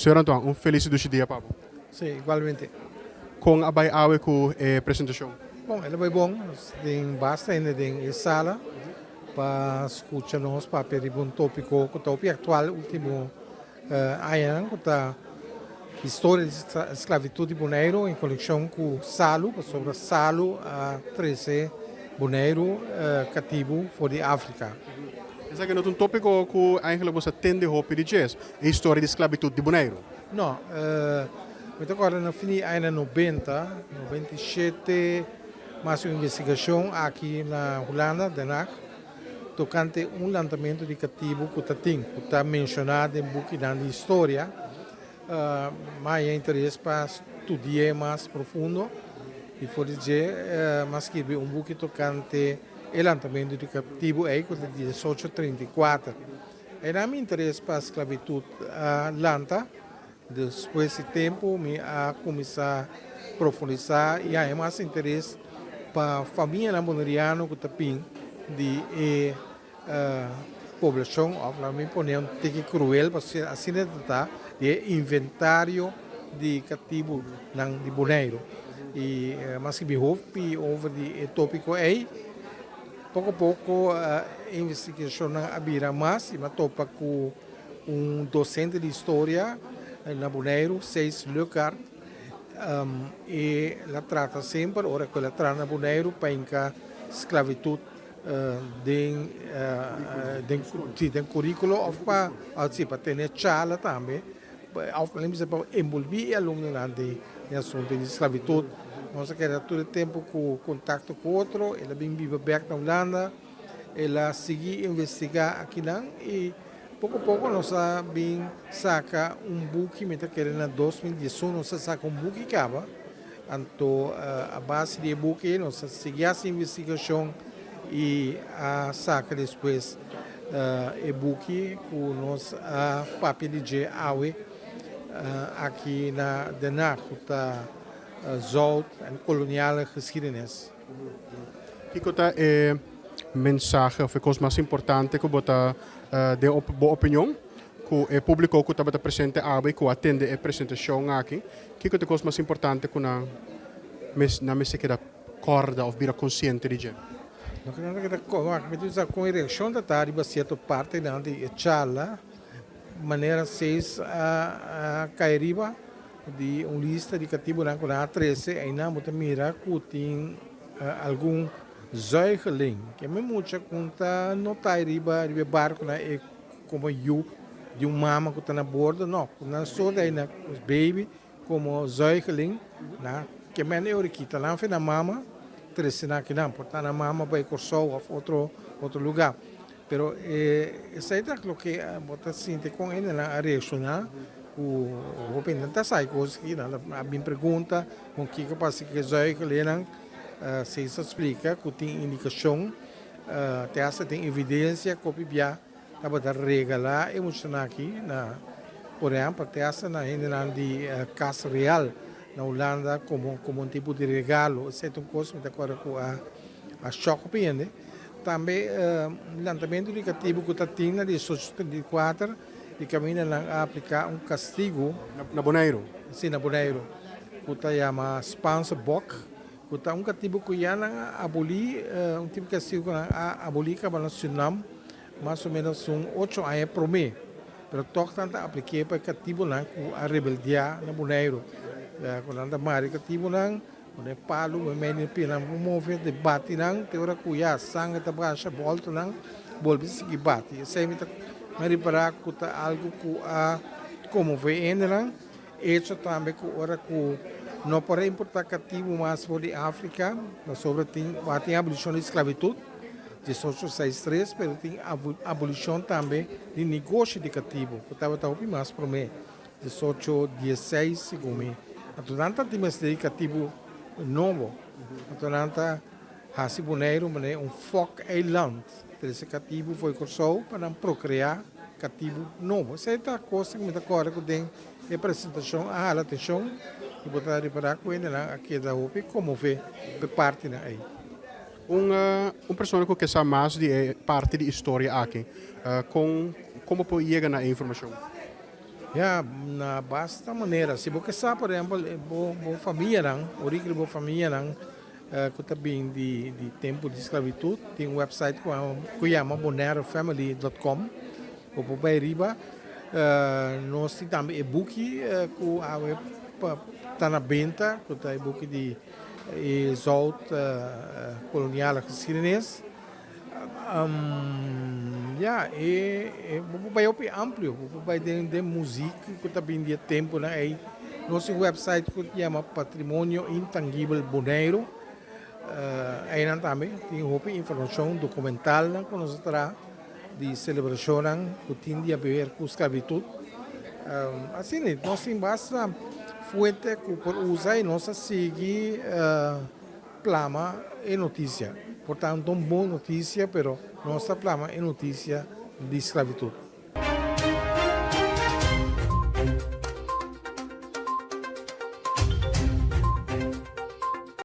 Señor Antoine, un felis y dushi dia pa bo. Sí, igualmente. Con a bay awe cu e presentacion? Bon, el a bay bon. Nos tin basta hende den e sala pa scucha nos papia riba un topico cu ta hopi actual ultimo añanan cu ta historia di sclavitud di Boneiru en conexion cu salu, pasobra salu a trece Boneiru catibu for di Africa. Esaki no ta un topico cu eigenlijk bo sa tende hopi di djes, e historia di sclavitud di Boneiru. No, mi ta corda na fin di añanan nobenta, 97, mas un investigacion aki na Hulanda, Den Haag, tokante un lantamentu di katibu ku ta tin, ku ta menshoná den bukinan di historia. Mi haña interes pa studi'é mas profundo i for di dje mi a skirbi un buki tokante e lantamentu di katibu ei ku ta di 1834. Einan mi interes pa sklabitut a lanta. Despues di tempu mi a kuminsá profundisá i haña mas interes pa famianan boneriano ku ta bin di e poblashon òf laga mi pone un tiki kruel pasobra asina ta ta di e inventario di katibunan di Boneiru. I mi a skibi hopi over di e tópiko ei. Poko poko e investigashonnan a bira mas i mi a topa ku Un docente di historia na Boneiru, Cees Lukaart, e la trata semper ora cu el a traha na Boneiru pa hinca sclavitud den den curiculo of pa si pa tene charla tambe of pa envolvi e alumnonan den e asunto di sclavitud. Nos a keda tur e tempo cu contacto cu otro, el a bin biba bek na Hulanda. El a sigui investigá akinan i poko poko nos a bin saka un buki, mi ta kere na 2011 nos a saka un buki kaba, anto a base di e buki ei nos a sigui hasi investigashon i a saka despues e buki ku nos a papia di dje awe aki na Den Haag ku ta Zout en Koloniale Geschiedenis. Kiko ta e mensahe of e kos mas importante ku bo ta den bo opinion ku e publiko ku tabata presente awe i ku a tende e presentashon aki, kiko ta e kos mas importante ku nan nan mester keda kòrda of bira konsiente di dje? Loke nan ta keda kòrda, mi ta bisa kon e reakshon ta ta riba sierto partenan di e charla, manera seis a kai riba. Di un lista di katibunan ku nan a trese, einan bo ta mira ku tin algun zuigeling. Ke mi mucha ku ta nota riba riba e barkunan e komo yu di un mama ku ta na bordo, no, ku nan so ta einan baby komo zuigeling, nan ke men e ora kita nan fe nan mama trese nan akinan, por ta nan mama bai Kòrsou òf otro otro lugá. Pero esei ta loke bo ta sinti kon hendenan a reakshoná ku hopi hende ta sa e kos aki, nan a bin pregunta kon kiko pasa ku e zuigelinnan. Seis a splika ku tin indikashon, te asta tin evidensia ku hopi bia tabata regalá e muchanan aki na, por ehèmpel, te asta na hendenan di Kas Real na Hulanda komo komo un tipo di regalo. Esei ta un kos mi ta kòrda ku a shòk hopi hende. Tambe lantamentu di katibu ku ta tin na 1834 di kaminda nan a apliká un kastigu. Na Boneiru? Si, na Boneiru, ku ta yama Spaanse Bok, ku ta un katibu ku ya nan a abolí, un tipo di kastigu ku nan a abolí kaba na Surinam mas o ménos un ocho aña promé. Pero tòg nan ta aplik'é pa e katibunan ku a rebeldiá na Boneiru. Ku nan ta mara e katibunan. Pone palu meimei di pianan por move di bati nan te ora ku ya sanger ta basha bolto nan bolbe sigui bati. Esei mi ta mi ripara ku ta algu ku a konmove hendenan. Echo tambe ku ora ku no por a importa katibu mas for di Afrika pasobra tin tin abolishon di sklabitut 1863 pero tin abolishon tambe di negoshi di katibu ku tabata hopi mas prome. 1816 segun mi. Anto nan ta tin mester di katibu nobo. Anto nan ta hasi Boneiru manera un fok eiland. Trese katibu for di Kòrsou pa nan prokreá katibu nobo. Esei ta kos ku mi ta kòrda ku den e presentashon a hala atenshon i bo ta ripará ku hendenan a keda hopi konmové pa e partinan ei. Un persona ku ke sa mas di e parti di historia aki, kon kon bo por yega na e informashon? Ya, na basta manera. Si bo ke sa, por ehèmpel, bo famianan, origen di bo famianan ku ta bin di tempu di sklabitut, tin un website ku yama bonairefamily.com. Bo por bai riba. Nos tin tambe e buki ku awe ta na benta, ku ta e buki di e zout koloniale geschiedenis. Ya, e bo por bai hopi amplio, bo por bai den den muziek ku ta bin di e tempunan ei. Nos tin website ku yama Patrimonio Intangibel Boneiru. Einan tambe tin hopi informashon dokumentalnan ku nos a traha di selebrashonnan ku tin di haber ku sklabitut. Asina nos tin basta fuente ku por usa i nos a sigui plama e notisia. Por tanto un bon notisia, pero nos ta plama e notisia di sklabitut.